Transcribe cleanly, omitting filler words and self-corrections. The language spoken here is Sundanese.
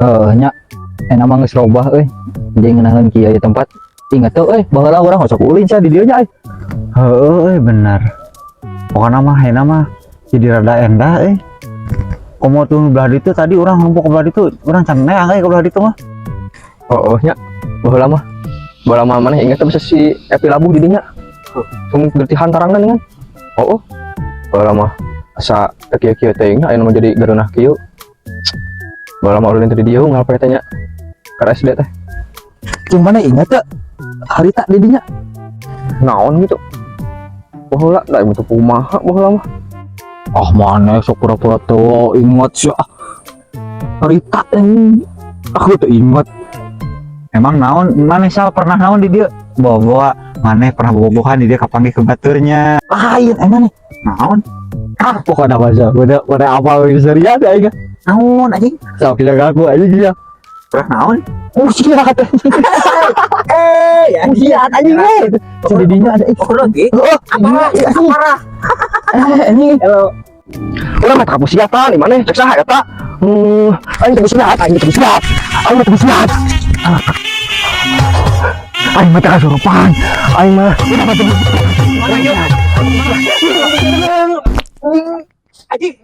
Eh, nya enak mah geus robah euy. Jadi ngeunaheun kieu ieu tempat. Ingat tuh euy, baheula urang sok ulin sia di dieu nya euy. Heeh euy, bener. Pokoknya mah ayeuna mah jadi rada endah euy. Komo tuh belah ditu, tadi urang numpuk ke belah ditu, urang can neang euy ke belah ditu mah. Oh, nya baheula mah. Baheula mah maneh inget teh bisa si Epi labuh di dinya? Sum gertihan tarangan kan. Oh. Baheula mah asa teu kieu-kieu teh nya, ayeuna mah jadi gareunah kieu. Baheula mah ulin teh di dieu ngalpe teh nya. Ka SD teh. Jeung maneh inget teu harita di dinya? Naon gitu? Baheula da ieu teh kumaha baheula mah. Ah, maneh sok pura-pura teu inget sih ah. Harita anjing. Aku tuh inget. Emang naon maneh, Sal, pernah naon di dieu? Bawa-bawa maneh pernah bobogohan di dieu, kapanggih ke baturnya. Lain emang nih. Naon? Ah, pokoknya masa udah apa serius ya aing. Naon, anjing? Sok jaga aku aja gitu. Pernah naon? Oh, siap anjing. Eh, Oh, siap anjing eh. Si didinya ada. Oh, lagi. Oh, Apa? iya, anjing. Parah. Eh, anjing. Halo. Urang mah kamu siapa nih maneh? Cek saha eta? Aing teu siap, aing teu siap. Aing teu siap. Aing mah teu kasurupan. Aing mah udah mah teu Anjing.